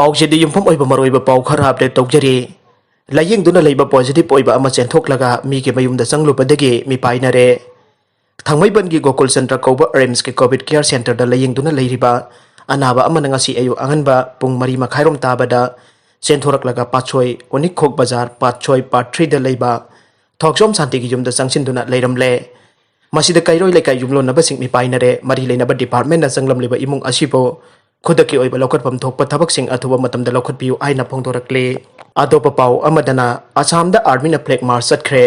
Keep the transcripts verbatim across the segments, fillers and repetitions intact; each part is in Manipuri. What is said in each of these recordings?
ꯄꯥꯎꯆꯦꯗ ꯌꯨꯝꯐꯝ ꯑꯣꯏꯕ ꯃꯔꯨꯑꯣꯏꯕ ꯄꯥꯎ ꯈꯔ ꯑꯞꯗꯦꯠ ꯇꯧꯖꯔꯤ꯫ ꯂꯥꯌꯦꯡꯗꯨꯅ ꯂꯩꯕ ꯄꯣꯖꯤꯇꯤꯚ ꯑꯣꯏꯕ ꯑꯃ ꯆꯦꯟꯊꯣꯛꯂꯒ ꯃꯤꯒꯤ ꯃꯌꯨꯝꯗ ꯆꯪꯂꯨꯕꯗꯒꯤ ꯃꯤꯄꯥꯏꯅꯔꯦ꯫ ꯊꯥꯡꯃꯩꯕꯟꯒꯤ ꯒꯣꯀꯨꯜ ꯆꯟꯗ꯭ꯔ ꯀꯧꯕ ꯔꯤꯝꯁꯀꯤ ꯀꯣꯚꯤꯗ ꯀꯤꯌꯔ ꯁꯦꯟꯇꯔꯗ ꯂꯥꯌꯦꯡꯗꯨꯅ ꯂꯩꯔꯤꯕ ꯑꯅꯥꯕ ꯑꯃꯅ ꯉꯁꯤ ꯑꯌꯨꯛ ꯑꯉꯟꯕ ꯄꯨꯡ ꯃꯔꯤ ꯃꯈꯥꯏꯔꯣꯝ ꯇꯥꯕꯗ ꯆꯦꯟꯊꯣꯔꯛꯂꯒ ꯄꯥꯠꯁꯣꯏ ꯎꯅꯤꯈꯣꯛ ꯕꯖꯥꯔ ꯄꯥꯠꯁꯣꯏ ꯄꯥꯔꯠ ꯊ꯭ꯔꯤꯗ ꯂꯩꯕ ꯊꯣꯛꯆꯣꯝ ꯁꯥꯟꯇꯤꯒꯤ ꯌꯨꯝꯗ ꯆꯪꯁꯤꯟꯗꯨꯅ ꯂꯩꯔꯝꯂꯦ꯫ ꯃꯁꯤꯗ ꯀꯩꯔꯣꯏ ꯂꯩꯀꯥꯏ ꯌꯨꯝꯂꯣꯟꯅꯕꯁꯤꯡ ꯃꯤꯄꯥꯏꯅꯔꯦ꯫ ꯃꯔꯤ ꯂꯩꯅꯕ ꯗꯤꯄꯥꯔꯠꯃꯦꯟꯅ ꯆꯪꯂꯝꯂꯤꯕ ꯏꯃꯨꯡ ꯑꯁꯤꯕꯨ ꯈꯨꯗꯛꯀꯤ ꯑꯣꯏꯕ ꯂꯧꯈꯠꯐꯝ ꯊꯣꯛꯄ ꯊꯕꯛꯁꯤꯡ ꯑꯊꯨꯕ ꯃꯇꯝꯗ ꯂꯧꯈꯠꯄꯤꯌꯨ ꯍꯥꯏꯅ ꯐꯣꯡꯗꯣꯔꯛꯂꯤ꯫ ꯑꯇꯣꯞꯄ ꯄꯥꯎ ꯑꯃꯗꯅ ꯑꯁꯥꯝꯗ ꯑꯥꯔꯃꯤꯅ ꯐ꯭ꯂꯦꯒ ꯃꯥꯔꯆ ꯆꯠꯈ꯭ꯔꯦ꯫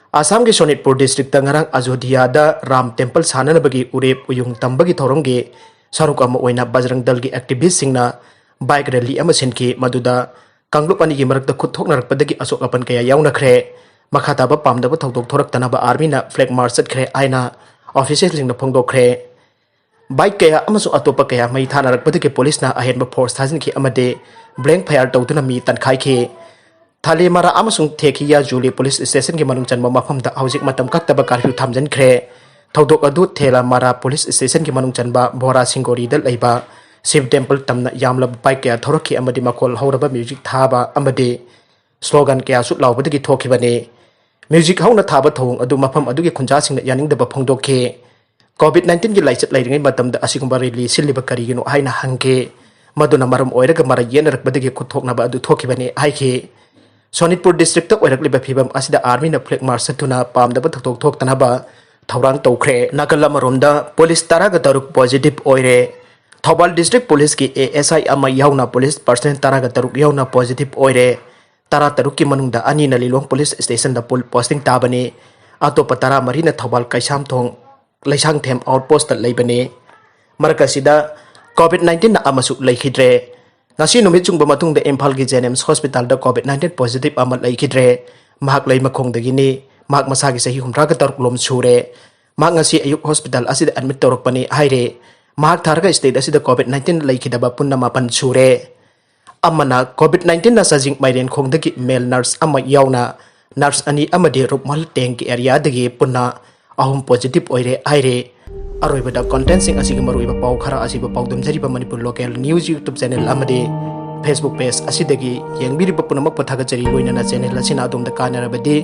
ꯑꯁꯥꯝꯒꯤ ꯁꯣꯅꯤꯠꯄꯨꯔ ꯗꯤꯁꯇ꯭ꯔꯤꯛꯇ ꯉꯔꯥꯡ ꯑꯖꯣꯙꯤꯌꯥꯗ ꯔꯥꯝ ꯇꯦꯝꯄꯜ ꯁꯥꯅꯅꯕꯒꯤ ꯎꯔꯦꯞ ꯎꯌꯨꯡ ꯇꯝꯕꯒꯤ ꯊꯧꯔꯝꯒꯤ ꯁꯔꯨꯛ ꯑꯃ ꯑꯣꯏꯅ ꯕꯖꯔꯪ ꯗꯜꯒꯤ ꯑꯦꯛꯇꯤꯚꯤꯁꯁꯤꯡꯅ ꯕꯥꯏꯛ ꯔꯦꯂꯤ ꯑꯃ ꯁꯤꯟꯈꯤ꯫ ꯃꯗꯨꯗ ꯀꯥꯡꯂꯨꯞ ꯑꯅꯤꯒꯤ ꯃꯔꯛꯇ ꯈꯨꯠ ꯊꯣꯛꯅꯔꯛꯄꯗꯒꯤ ꯑꯁꯣꯛ ꯑꯄꯟ ꯀꯌꯥ ꯌꯥꯎꯅꯈ꯭ꯔꯦ꯫ ꯃꯈꯥ ꯇꯥꯕ ꯄꯥꯝꯗꯕ ꯊꯧꯗꯣꯛ ꯊꯣꯔꯛꯇꯅꯕ ꯑꯥꯔꯃꯤꯅ ꯐ꯭ꯂꯦꯒ ꯃꯥꯔꯆ ꯆꯠꯈ꯭ꯔꯦ ꯍꯥꯏꯅ ꯑꯣꯐꯤꯁꯤꯌꯦꯜꯁꯤꯡꯅ ꯐꯣꯡꯗꯣꯛꯈ꯭ꯔꯦ꯫ ꯕꯥꯏꯛ ꯀꯌꯥ ꯑꯃꯁꯨꯡ ꯑꯇꯣꯞꯄ ꯀꯌꯥ ꯃꯩ ꯊꯥꯅꯔꯛꯄꯗꯒꯤ ꯄꯨꯂꯤꯁꯅ ꯑꯍꯦꯟꯕ ꯐꯣꯔꯁ ꯊꯥꯖꯤꯟꯈꯤ ꯑꯃꯗꯤ ꯕ꯭ꯂꯦꯡ ꯐꯥꯌꯔ ꯇꯧꯗꯨꯅ ꯃꯤ ꯇꯟꯈꯥꯏꯈꯤ꯫ ꯊꯥꯂꯦꯃꯥꯔꯥ ꯑꯃꯁꯨꯡ ꯊꯦꯈꯤꯌꯥ ꯖꯨꯂꯤ ꯄꯨꯂꯤꯁ ꯁ꯭ꯇꯦꯁꯟꯒꯤ ꯃꯅꯨꯡ ꯆꯟꯕ ꯃꯐꯝꯗ ꯍꯧꯖꯤꯛ ꯃꯇꯝ ꯀꯛꯇꯕ ꯀꯥꯔꯐ꯭ꯌꯨ ꯊꯝꯖꯤꯟꯈ꯭ꯔꯦ꯫ ꯊꯧꯗꯣꯛ ꯑꯗꯨ ꯊꯦꯂꯥꯃꯥꯔꯥ ꯄꯨꯂꯤꯁ ꯁ꯭ꯇꯦꯁꯟꯒꯤ ꯃꯅꯨꯡ ꯆꯟꯕ ꯕꯣꯔꯥ ꯁꯤꯡꯒꯣꯔꯤꯗ ꯂꯩꯕ ꯁꯤꯕ ꯇꯦꯝꯄꯜ ꯇꯝꯅ ꯌꯥꯝꯂꯕ ꯕꯥꯏꯛ ꯀꯌꯥ ꯊꯧꯔꯛꯈꯤ ꯑꯃꯗꯤ ꯃꯈꯣꯜ ꯍꯧꯔꯕ ꯃ꯭ꯌꯨꯖꯤꯛ ꯊꯥꯕ ꯑꯃꯗꯤ ꯁ꯭ꯂꯣꯒꯥꯟ ꯀꯌꯥꯁꯨ ꯂꯥꯎꯕꯗꯒꯤ ꯊꯣꯛꯈꯤꯕꯅꯤ꯫ ꯃ꯭ꯌꯨꯖꯤꯛ ꯍꯧꯅ ꯊꯥꯕ ꯊꯧꯑꯣꯡ ꯑꯗꯨ ꯃꯐꯝ ꯑꯗꯨꯒꯤ ꯈꯨꯟꯖꯥꯁꯤꯡꯅ ꯌꯥꯅꯤꯡꯗꯕ ꯐꯣꯡꯗꯣꯛꯈꯤ꯫ ꯀꯣꯚꯤꯗ ꯅꯥꯏꯟꯇꯤꯟꯒꯤ ꯂꯥꯏꯆꯠ ꯂꯩꯔꯤꯉꯩ ꯃꯇꯝꯗ ꯑꯁꯤꯒꯨꯝꯕ ꯔꯦꯂꯤ ꯁꯤꯜꯂꯤꯕ ꯀꯔꯤꯒꯤꯅꯣ ꯍꯥꯏꯅ ꯍꯪꯈꯤ꯫ ꯃꯗꯨꯅ ꯃꯔꯝ ꯑꯣꯏꯔꯒ ꯃꯔꯩ ꯌꯦꯠꯅꯔꯛꯄꯗꯒꯤ ꯈꯨꯠꯊꯣꯛꯅꯕ ꯑꯗꯨ ꯊꯣꯛꯈꯤꯕꯅꯤ ꯍꯥꯏꯈꯤ꯫ ꯁꯣꯅꯤꯠꯄꯨꯔ ꯗꯤꯁꯇ꯭ꯔꯤꯛꯇ ꯑꯣꯏꯔꯛꯂꯤꯕ ꯐꯤꯕꯝ ꯑꯁꯤꯗ ꯑꯥꯔꯃꯤꯅ ꯐ꯭ꯂꯦꯒ ꯃꯥꯔꯆ ꯆꯠꯇꯨꯅ ꯄꯥꯝꯗꯕ ꯊꯧꯗꯣꯛ ꯊꯣꯛꯇꯅꯕ ꯊꯧꯔꯥꯡ ꯇꯧꯈ꯭ꯔꯦ꯫ ꯅꯥꯀꯜ ꯑꯃꯔꯣꯝꯗ ꯄꯨꯂꯤꯁ ꯇꯔꯥꯒ ꯇꯔꯨꯛ ꯄꯣꯖꯤꯇꯤꯚ ꯑꯣꯏꯔꯦ꯫ ꯊꯧꯕꯥꯜ ꯗꯤꯁꯇ꯭ꯔꯤꯛ ꯄꯨꯂꯤꯁꯀꯤ ꯑꯦ ꯑꯦꯁ ꯑꯥꯏ ꯑꯃ ꯌꯥꯎꯅ ꯄꯨꯂꯤꯁ ꯄꯔꯁꯅꯦꯜ ꯇꯔꯥꯒ ꯇꯔꯨꯛ ꯌꯥꯎꯅ ꯄꯣꯖꯤꯇꯤꯚ ꯑꯣꯏꯔꯦ꯫ ꯇꯔꯥ ꯇꯔꯨꯛꯀꯤ ꯃꯅꯨꯡꯗ ꯑꯅꯤꯅ ꯂꯤꯂꯣꯡ ꯄꯨꯂꯤꯁ ꯁ꯭ꯇꯦꯁꯟꯗ ꯄꯨꯜ ꯄꯣꯁꯇꯤꯡ ꯇꯥꯕꯅꯤ꯫ ꯑꯇꯣꯞꯄ ꯇꯔꯥ ꯃꯔꯤꯅ ꯊꯧꯕꯥꯜ ꯀꯩꯁꯥꯝꯊꯣꯡ ꯂꯩꯁꯥꯡꯊꯦꯝ ꯑꯥꯎꯠꯄꯣꯁꯇ ꯂꯩꯕꯅꯤ꯫ ꯃꯔꯛ ꯑꯁꯤꯗ ꯀꯣꯚꯤꯗ ꯅꯥꯏꯟꯇꯤꯟꯅ ꯑꯃꯁꯨ ꯂꯩꯈꯤꯗ꯭ꯔꯦ꯫ ꯉꯁꯤ ꯅꯨꯃꯤꯠ ꯆꯨꯡꯕ ꯃꯇꯨꯡꯗ ꯏꯝꯐꯥꯜꯒꯤ ꯖꯦꯅꯤꯝꯁ ꯍꯣꯁꯄꯤꯇꯥꯜꯗ ꯀꯣꯚꯤꯗ ꯅꯥꯏꯟꯇꯤꯟ ꯄꯣꯖꯤꯇꯤꯚ ꯑꯃ ꯂꯩꯈꯤꯗ꯭ꯔꯦ꯫ ꯃꯍꯥꯛ ꯂꯩꯃꯈꯣꯡꯗꯒꯤꯅꯤ꯫ ꯃꯍꯥꯛ ꯃꯁꯥꯒꯤ ꯆꯍꯤ ꯍꯨꯝꯗ꯭ꯔꯥꯒ ꯇꯔꯨꯛ ꯂꯣꯝ ꯁꯨꯔꯦ꯫ ꯃꯍꯥꯛ ꯉꯁꯤ ꯑꯌꯨꯛ ꯍꯣꯁꯄꯤꯇꯥꯜ ꯑꯁꯤꯗ ꯑꯦꯗꯃꯤꯠ ꯇꯧꯔꯛꯄꯅꯤ ꯍꯥꯏꯔꯦ꯫ ꯃꯍꯥꯛ ꯊꯥꯔꯒ ꯁ꯭ꯇꯦꯠ ꯑꯁꯤꯗ ꯀꯣꯚꯤꯗ ꯅꯥꯏꯟꯇꯤꯟ ꯂꯩꯈꯤꯗꯕ ꯄꯨꯟꯅ ꯃꯥꯄꯟ ꯁꯨꯔꯦ꯫ ꯑꯃꯅ ꯀꯣꯚꯤꯗ ꯅꯥꯏꯟꯇꯤꯟꯅ ꯆꯥꯖꯤꯡ ꯃꯥꯏꯔꯦꯟꯈꯣꯡꯗꯒꯤ ꯃꯦꯜ ꯅꯔꯁ ꯑꯃ ꯌꯥꯎꯅ ꯅꯔꯁ ꯑꯅꯤ ꯑꯃꯗꯤ ꯔꯨꯛꯃꯜ ꯇꯦꯡꯒꯤ ꯑꯦꯔꯤꯌꯥꯗꯒꯤ ꯄꯨꯟꯅ ꯑꯍꯨꯝ ꯄꯣꯖꯤꯇꯤꯚ ꯑꯣꯏꯔꯦ ꯍꯥꯏꯔꯦ꯫ ꯑꯔꯣꯏꯕꯗ contentꯁꯤꯡ ꯑꯁꯤꯒꯤ ꯃꯔꯨꯑꯣꯏꯕ ꯄꯥꯎ ꯈꯔ ꯑꯁꯤꯕꯨ ꯄꯥꯎꯗꯝꯖꯔꯤꯕ Manipur local news YouTube channel ꯑꯃꯗꯤ Facebook page ꯑꯁꯤꯗꯒꯤ ꯌꯦꯡꯕꯤꯔꯤꯕ ꯄꯨꯝꯅꯃꯛꯄꯨ ꯊꯥꯒꯠꯆꯔꯤ꯫ ꯂꯣꯏꯅꯅ channel ꯑꯁꯤꯅ ꯑꯗꯣꯝꯗ ꯀꯥꯟꯅꯔꯕꯗꯤ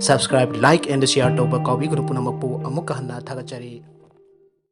subscribe, like and share ꯇꯧꯕ ꯀꯥꯎꯕꯤꯒꯅꯨ꯫ ꯄꯨꯝꯅꯃꯛꯄꯨ ꯑꯃꯨꯛꯀ ꯍꯟꯅ ꯊꯥꯒꯠꯆꯔꯤ꯫